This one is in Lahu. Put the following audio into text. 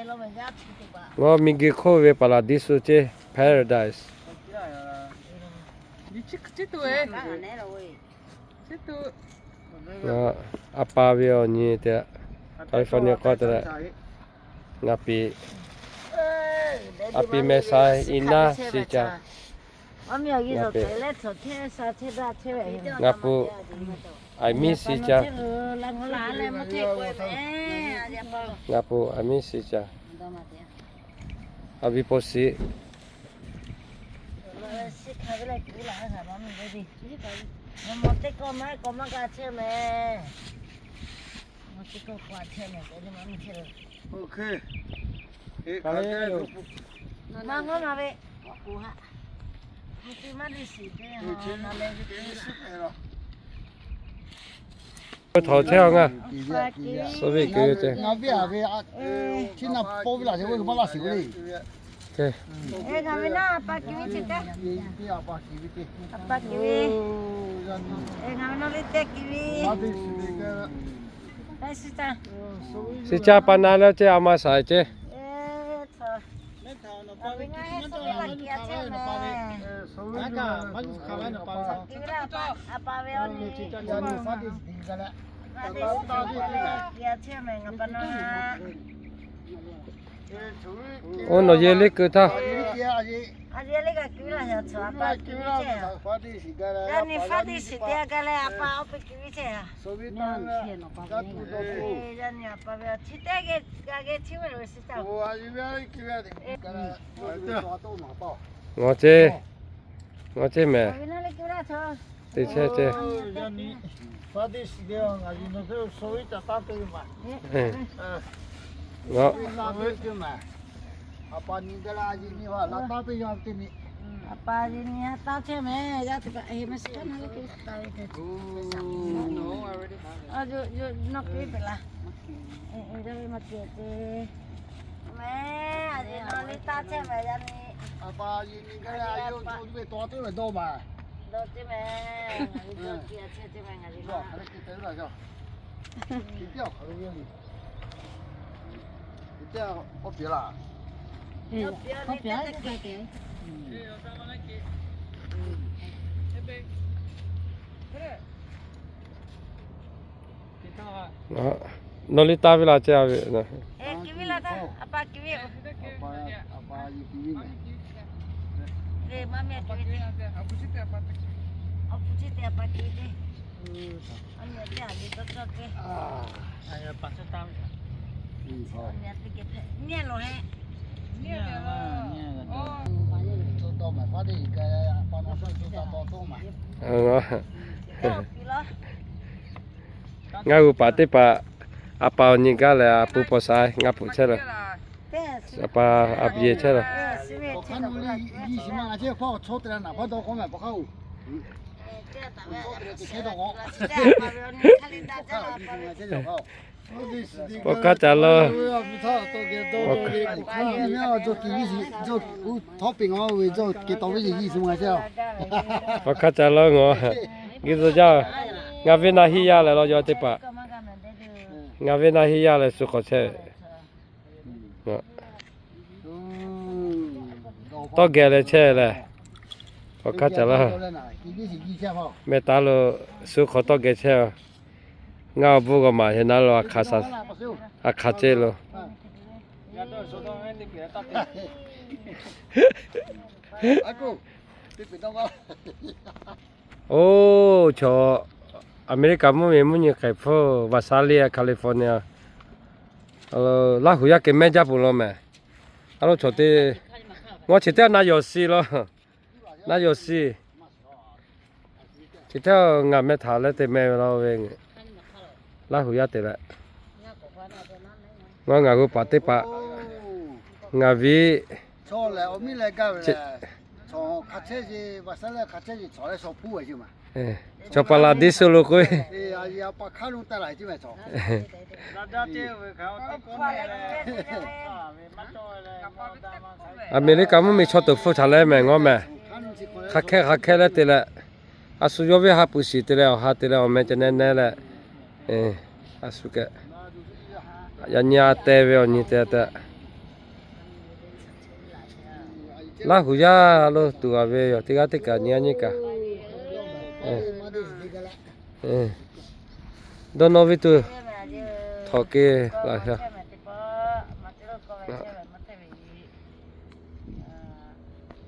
Ngaˬ miˬguiˬ hk'oˆ ve paˍlaˍdiˇsuˆ ceˇ, paradise. A pa ve awˬ nyi te, California k'oˆ te leh, ngaˬ piˍ, a piˍ meh sai iˉ naˇ si ca. Ngaˬ pu, a miˉ si ca. Ngaˬ pu a miˉ si ca. A viˉ po si. Htaꞈ chehˇ a ngaˇ. Soviet keu te. Si caˇ pa na leh ceˇ, a ma saiˍ ceˇ. Oˇ nawˬ yehˬ liˇ keu htaˇ. Ngaˬ ceˇ, ngaˬ ceˇ mehˍ. Teˇ chehˇ ceˇ. Nawˬ liˇ taˇ ve laˇ ceˇ a ve. Ngaˬ hui paˍ teˇ hpaˍ, a pa awˬ nyi gaˇ leh a pu paw sha ngaˇ pfuhˍ chehˇ leh, a pa a pi chehˇ leh. Paw hkaˇ ca lawˇ, paw hkaˇ ca lawˇ ngaˬ, geh zuhꞈ jaˇ, ngaˬ venˇ na hiˇ yaˇ leh law yaw teˇ hpaˍ, ngaˬ venˇ na hiˇ yaˇ leh shu hk'awꞈ chehˇ ve. Tawˇ geh leh chehˇ leh, paw hkaˇ ca lawˇ, meh taˍ lo shu hk'awꞈ tawˇ geh chehˇ. Ngaˬ awˬ bon g'aw maˍ heh naˉ lo, a hk'aˬ ceˇ lo. Oˇ, chaw Aˍmeˍriˆkaˍ mvuhˇmiˬ mvuhˇ nyi hk'e hpfuhˇ Visalia, California, Laˇ huˍ yaˇ kehˬ mehˆ jaˇ peuˬ law mehˍ. A lo chaw te, ngaw chi teˇ na yawˬ si law, na yawˬ si. Chi teˇ ngaˬ meh htaꞈ leh te meh ve law ve, Laˇ huˍ yaˇ te leh, ngaˬ ngaˬ hui paˍ teˇ hpaˍ, ngaˬ viˉ, chaw paˍlaˍdiˇsuˆ lo k'oˆ ve, Aˍmeˍriˆkaˍ mvuhˇmiˬ chaw tuˬ hpfuhˇ htaꞈ leh mehˍ ngaw mehˍ. Hk'a hkehˇ hk'a hkehˇ leh te leh, a shu yawˇ ve ha pui shiˍ te leh awˬ ha te leh awˬ meh ceh neh neh leh, a shu keh, yaꞈ nyi a te ve awˬ nyi te tehꞈ Laˇ huˍ yaˇ lo tuˬ a ve yoˬ, teˇ g'aˇ teˇ kaꞈ nyi a nyi kaꞈ. Dawˇ nawˇ viˇ tuˬ, htawnˍ ke laꞈ